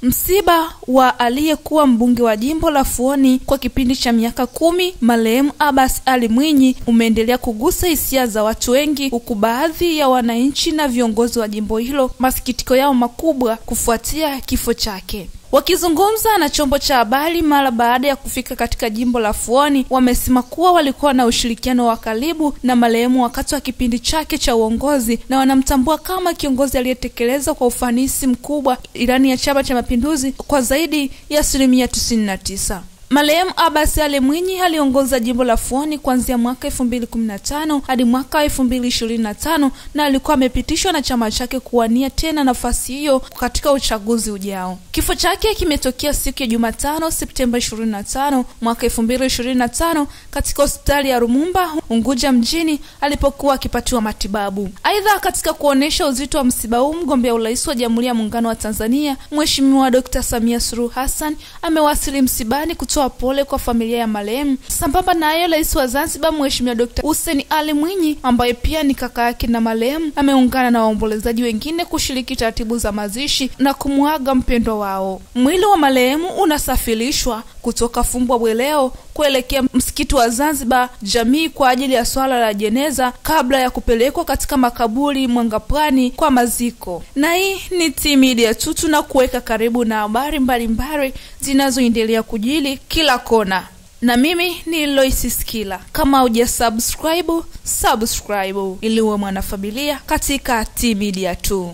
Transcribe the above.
Msiba wa aliyekuwa mbunge wa jimbo la Fuoni kwa kipindi cha miaka 10, marehemu Abbas Ali Mwinyi, umeendelea kugusa hisia za watu wengi, huku baadhi ya wananchi na viongozi wa jimbo hilo masikitiko yao makubwa kufuatia kifo chake. Wakizungumza na chombo cha habari mara baada ya kufika katika jimbo la Fuoni, wamesema kuwa walikuwa na ushirikiano wa karibu na marehemu wakati wa kipindi chake cha uongozi na wanamtambua kama kiongozi aliyetekeleza kwa ufanisi mkubwa ilani ya Chama cha Mapinduzi kwa zaidi ya 99%. Marehemu Abbas Ali Mwinyi aliongoza jimbo la Fuoni kuanzia mwaka 2015 hadi mwaka 2025 na alikuwa amepitishwa na chama chake kuwania tena nafasi hiyo katika uchaguzi ujao. Kifo chake kimetokea siku ya Jumatano, Septemba 25 mwaka 2025 katika hospitali ya Rumumba, Unguja mjini alipokuwa akipatiwa matibabu. Aidha, katika kuonesha uzito wa msiba huu, mgombea urais wa Jamhuri ya Muungano wa Tanzania Mheshimiwa Dr. Samia Suluhu Hassan amewasili msibani kutoa pole kwa familia ya marehemu. Sambamba naye, Rais wa Zanzibar Mheshimiwa Dr. Hussein Ali Mwinyi, ambaye pia ni kaka yake na marehemu, ameungana na waombolezaji wengine kushiriki taratibu za mazishi na kumuaga mpendwa wao. Mwili wa marehemu unasafirishwa kutoka Fumbwa Bweleo kuelekea msikiti wa Zanzibar Jamii kwa ajili ya swala la jeneza kabla ya kupelekwa katika makaburi Mwangapwani kwa maziko. Na hii ni T-Media tu, tunakuweka karibu na habari mbalimbali zinazoendelea kujili kila kona. Na mimi ni Lois Skila. Kama hujasubscribe, subscribe ili uwe mwanafamilia katika T-Media tu.